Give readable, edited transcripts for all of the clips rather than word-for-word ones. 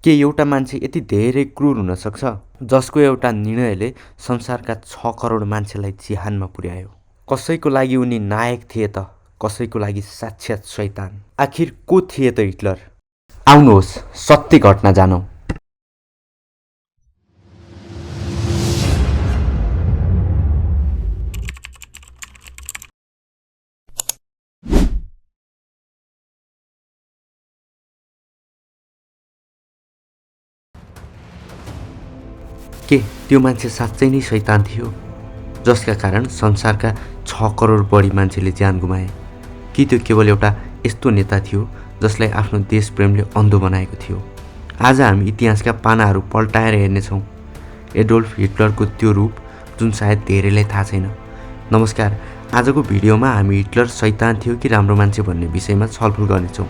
के एउटा मान्छे यति धेरै क्रूर हुन सक्छ जसको एउटा निर्णयले संसारका 6 करोड मान्छेलाई जिहानमा पुर्यायो? कसैको लागि उनी नायक थिए त कसैको लागि साक्षात शैतान। आखिर को थिए त हिटलर? आउनुहोस् सत्य घटना जानौं। के त्यो मान्छे साँच्चै नै शैतान थियो जसका कारण संसारका 6 करोड बढी मान्छेले ज्यान गुमाए? कि त्यो केवल एउटा यस्तो नेता थियो जसलाई आफ्नो देश प्रेमले अन्धो बनाएको थियो? आज हामी इतिहासका पानाहरू पल्टाएर हेर्नेछौँ एडोल्फ हिटलरको त्यो रूप जुन सायद धेरैलाई थाहा छैन। नमस्कार, आजको भिडियोमा हामी हिटलर शैतान थियो कि राम्रो मान्छे भन्ने विषयमा छलफल गर्नेछौँ।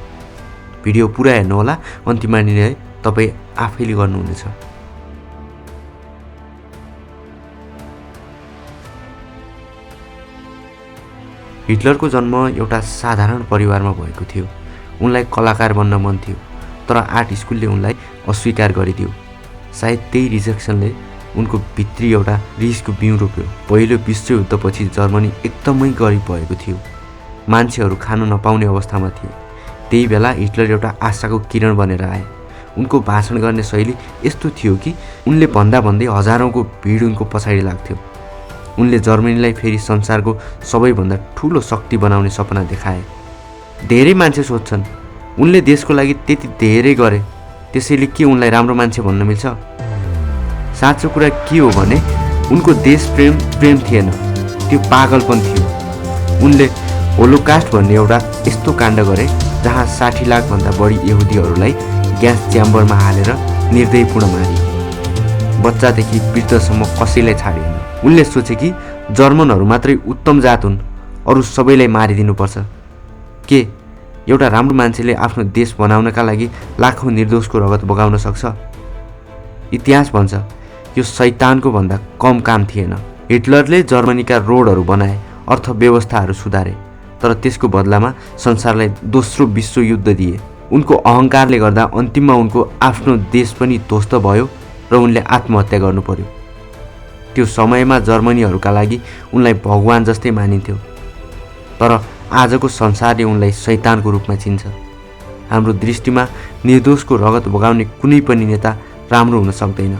भिडियो पुरा हेर्नुहोला, अन्तिममा निर्णय तपाईँ आफैले गर्नुहुनेछ। हिटलरको जन्म एउटा साधारण परिवारमा भएको थियो। उनलाई कलाकार बन्न मन थियो, तर आर्ट स्कुलले उनलाई अस्वीकार गरिदियो। सायद त्यही रिजेक्सनले उनको भित्री एउटा रिसको बिउ रोप्यो। पहिलो विश्वयुद्धपछि जर्मनी एकदमै गरिब भएको थियो, मान्छेहरू खान नपाउने अवस्थामा थिए। त्यही बेला हिटलर एउटा आशाको किरण बनेर आए। उनको भाषण गर्ने शैली यस्तो थियो कि उनले भन्दा भन्दै हजारौँको भिड उनको पछाडि लाग्थ्यो। उनले जर्मनीलाई फेरि संसारको सबैभन्दा ठुलो शक्ति बनाउने सपना देखाए। धेरै मान्छे सोध्छन् उनले देशको लागि त्यति धेरै गरे, त्यसैले के उनलाई राम्रो मान्छे भन्न मिल्छ? साँचो कुरा के हो भने उनको देश प्रेम थिएन, त्यो पागलपन थियो। उनले होलोकास्ट भन्ने एउटा यस्तो काण्ड गरे जहाँ 60 लाखभन्दा बढी यहुदीहरूलाई ग्यास च्याम्बरमा हालेर निर्दयपूर्ण मारियो। बच्चादेखि वृद्धसम्म कसैलाई छाडिएन। उनले सोचे कि जर्मनहरू मात्रै उत्तम जात हुन्, अरू सबैलाई मारिदिनुपर्छ। के एउटा राम्रो मान्छेले आफ्नो देश बनाउनका लागि लाखौँ निर्दोषको रगत बगाउन सक्छ? इतिहास भन्छ यो शैतानको भन्दा कम काम थिएन। हिटलरले जर्मनीका रोडहरू बनाए, अर्थव्यवस्थाहरू सुधारे, तर त्यसको बदलामा संसारलाई दोस्रो विश्वयुद्ध दिए। उनको अहङ्कारले गर्दा अन्तिममा उनको आफ्नो देश पनि ध्वस्त भयो र उनले आत्महत्या गर्नु पर्यो। त्यो समयमा जर्मनीहरूका लागि उनलाई भगवान जस्तै मानिन्थ्यो, तर आजको संसारले उनलाई शैतानको रूपमा चिन्छ। हाम्रो दृष्टिमा निर्दोषको रगत बगाउने कुनै पनि नेता राम्रो हुन सक्दैन।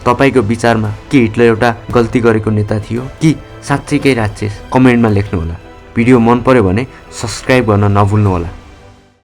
तपाईँको विचारमा के हिटलर एउटा गल्ती गरेको नेता थियो कि साँच्चैकै राक्षस? कमेन्टमा लेख्नुहोला। भिडियो मन पर्यो भने सब्स्क्राइब गर्न नभुल्नुहोला।